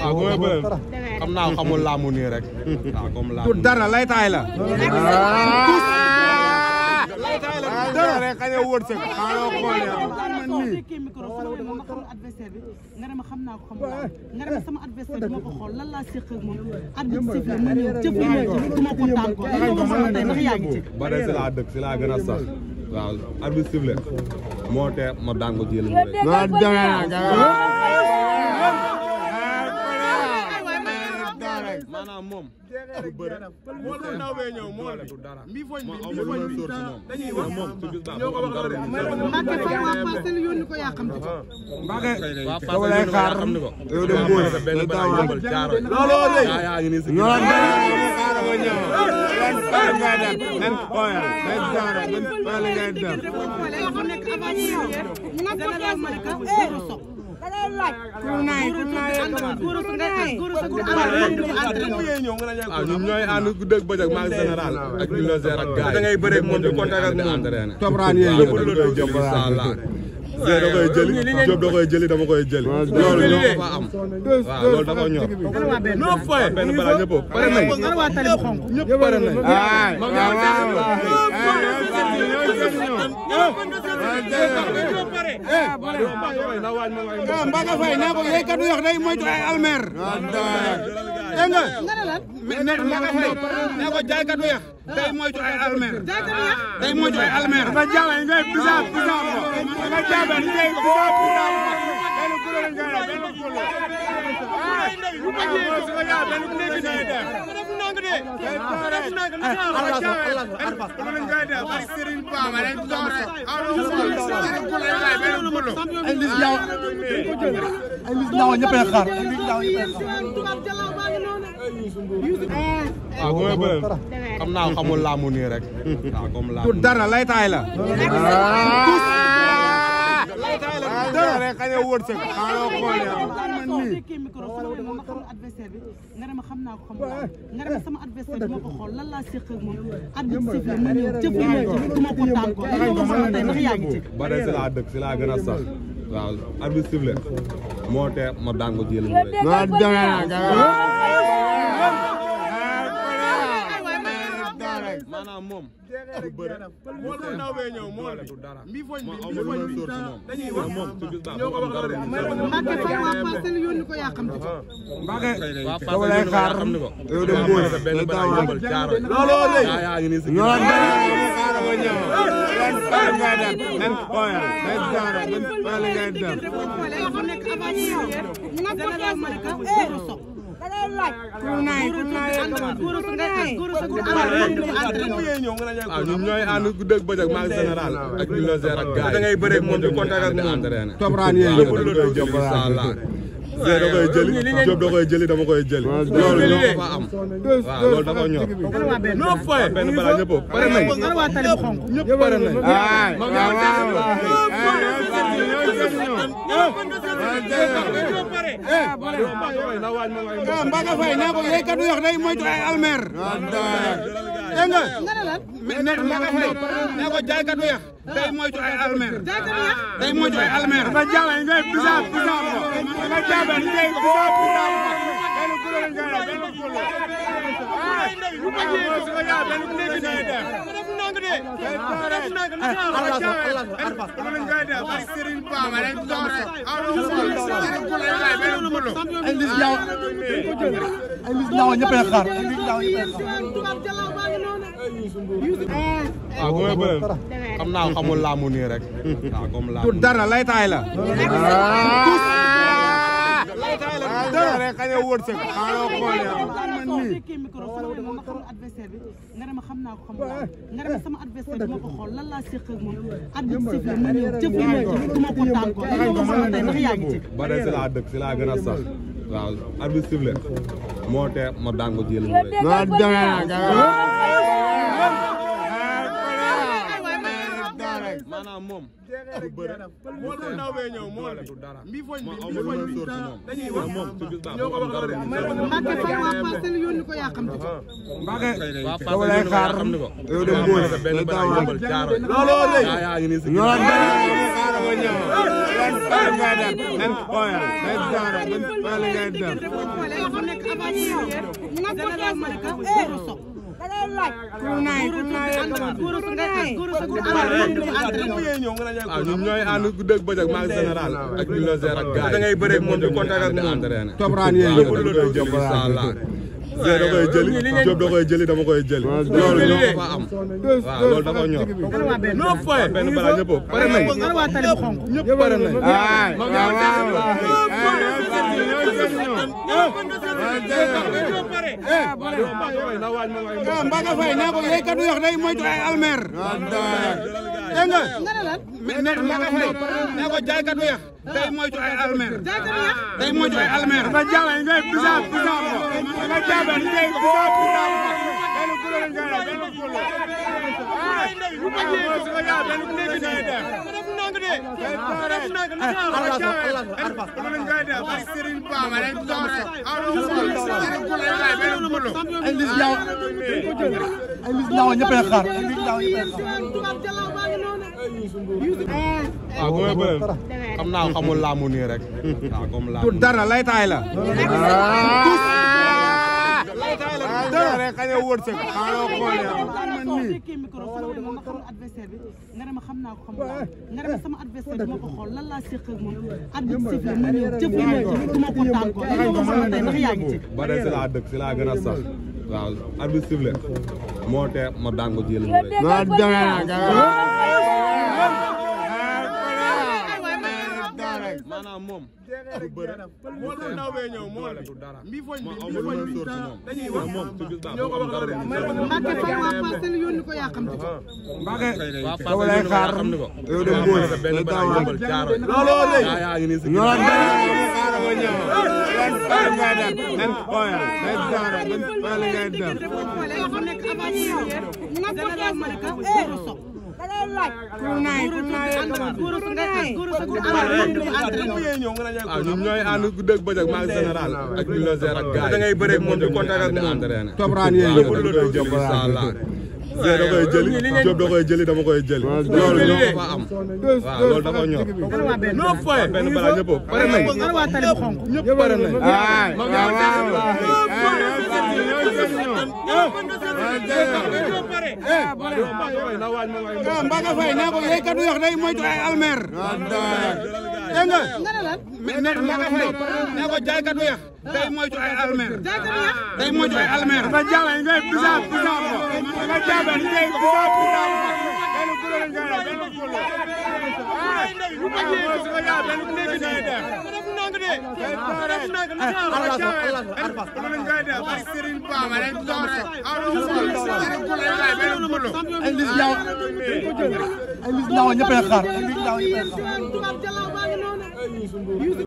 waaw bu may bëre xam naa xamul laamu nii rek. waaw comme laamu du dara lay taay la. lay taay la dara rek xëy na wërsëg. xaaral xool yow. nga ne ma xam naa ko xamul nga ne ma sama adversaire bi ma ko xool lan laa séq ak moom arbitre sifflé ma ñëw jëf li ma ci du ma ko daan ko lan nga ko mën a tey ndax yaa ngi ci. ba de si laa dëkk si laa gën a sax. waaw arbitre sifflé moo tee ma daan ko jël mu maanaam moom du bëre moo tax ndaw bee ñëw moo du dara moom su gis baax am dara Mbacke Faye waa Parcelles yónni ko yaa xam ci ko Mbacke waa Parcelles lay xaar xam ni ko yow dem boy benn bala yëmbal jaaro looloo rëy yaa ngi nii si ñoo xaar ba ñëw ben ngay dem ben oya ben jaaro ben bala ngay dem ko nekk avant Sénégal Malika sok waaw ñun ñooy ànd guddeeg bëccëg maa ngi général ak ñu la gérer ak gars yi da ngay bëreeg moom di contact ak moom tobraan yéen da koy jëli Diop da koy jëli dama koy jëli loolu ñoo ko fa am waaw loolu dafa ñor noo foye benn bala ñëpp pare nañ ñëpp pare nañ Mbacke Faye nee ko yey kadu yox day moytu ay almer dégg nga Mbacke Faye nee ko jaay kadu yox day moytu ay almer day moytu ay almer dafa jaay ngay bisaab dafa jaay ngay bisaab waaw bu may bëre xam naa xamul laamu nii rek. waaw comme laamu du dara lay taay la. lay taay la dara rek xëy na wërsëg. xaaral xool yow. nga ne ma xam naa ko xamul nga ne ma sama adversaire bi ma ko xool lan laa séq ak moom arbitre sifflé ma ñëw jëf li ma ci du ma ko daan ko lan nga ko mën a tey ndax yaa ngi ci. ba de si laa dëkk si laa gën a sax. waaw arbitre sifflé moo tee ma daan ko jël mu maanaam moom du bëre moo tax ndaw bee ñëw moo du dara moom su gis baax am dara Mbacke Faye waa Parcelles yónni ko yaa xam ci ko Mbacke waa Parcelles lay xaar xam ni ko yow dem boy benn bala yëmbal jaaro looloo rëy yaa ngi nii si ñoo xaar ba ñëw ben ngay dem ben oya ben jaaro ben bala ngay dem ko nekk avant Sénégal Malika sok waaw ñun ñooy ànd guddeeg bëccëg maa ngi général ak ñu la gérer ak gars yi da ngay bëreeg moom di contact ak moom tobraan yéen da koy jëli Diop da koy jëli dama koy jëli loolu ñoo ko fa am waaw loolu dafa ñor noo foye benn bala ñëpp pare nañ ñëpp pare nañ Mbacke Faye nee ko yey kadu yox day moytu ay almer dégg nga Mbacke Faye nee ko jaay kadu yox day moytu ay almer day moytu ay almer dafa jaay ngay bisaab dafa jaay ngay bisaab waaw bu may bëre xam naa xamul laamu nii rek. waaw comme laamu du dara lay taay la. lay taay la dara rek xëy na wërsëg. xaaral xool yow. nga ne ma xam naa ko xamul nga ne ma sama adversaire bi ma ko xool lan laa séq ak moom arbitre sifflé ma ñëw jëf li ma ci du ma ko daan ko lan nga ko mën a tey ndax yaa ngi ci. ba de si laa dëkk si laa gën a sax. waaw arbitre sifflé moo tee ma daan ko jël mu maanaam moom du bëre moo tax ndaw bee ñëw moo du dara mbi foñ bi moom dañuy wax moom ci bis baax moom dara Mbacke Faye waa Parcelles yónni ko yaa xam ci Mbacke dama lay xaar yow de mo benn bala yëmbal jaaro looloo rëy yaa ngi ni si ñoo xaar ma ñëw yan par nga dem nan xoya day jaaro ban wala ngay dem ñun ñooy ànd guddeeg bëccëg maa ngi général ak ñu loger ak gars yi da ngay bëre ak moom di contact ak moom tobraan yéen da koy jëli Diop da koy jëli dama koy jëli loolu ñoo ko fa am waaw loolu dafa ñor no foy benn bala ñëpp pare nañ ñëpp pare nañ Mbacke Faye nee ko yey kadu yox day moytu ay almer dégg nga Mbacke Faye nee ko jaay kadu yox day moytu ay almer day moytu ay almer nga jaay ngay bisaab nga jaay ngay bisaab benn kulo nga benn kulo waaw bu may bëre xam naa xamul laamu nii rek waaw comme laamu du dara lay taay la dara rek xañ a wërsëg xaaloo xool nga ne ma xam naa ko xam nga ne ma sama adversaire du ma ko xool lan laa séq ak moom arbitre sifflé ma ñëw jëf li ma ci du ma ko daan ko lan nga ma tey ndax yaa ngi ci ba dee si laa dëkk si laa gën a sax waaw arbitre sifflé moo tee ma daan ko jël maanaam moom du bëre moo tax ndaw bee ñëw moo du dara mbi foñ bi dañuy wax moom ci bis baax moom dara Mbacke Faye waa Parcelles yónni ko yaa xam ci Mbacke dama lay xaar yow de mo benn bala yëmbal jaaro looloo rëy yaa ngi ni si ñoo xaar ma ñëw yan par nga dem nan xoya day jaaro ban wala ngay dem ñun ñooy ànd guddeeg bëccëg maa ngi général ak ñu loger ak gars yi da ngay bëre ak moom di contact ak moom tobraan yéen da koy jëli Diop da koy jëli dama koy jëli loolu ñoo ko fa am waaw loolu dafa ñor no foy benn bala ñëpp pare nañ ñëpp pare nañ Mbacke Faye nee ko yey kadu yox day moytu ay almer dégg nga Mbacke Faye nee ko jaay kadu yox day moytu ay almer day moytu ay almer nga jaay ngay bisaab nga jaay ngay bisaab benn kulo nga benn kulo ay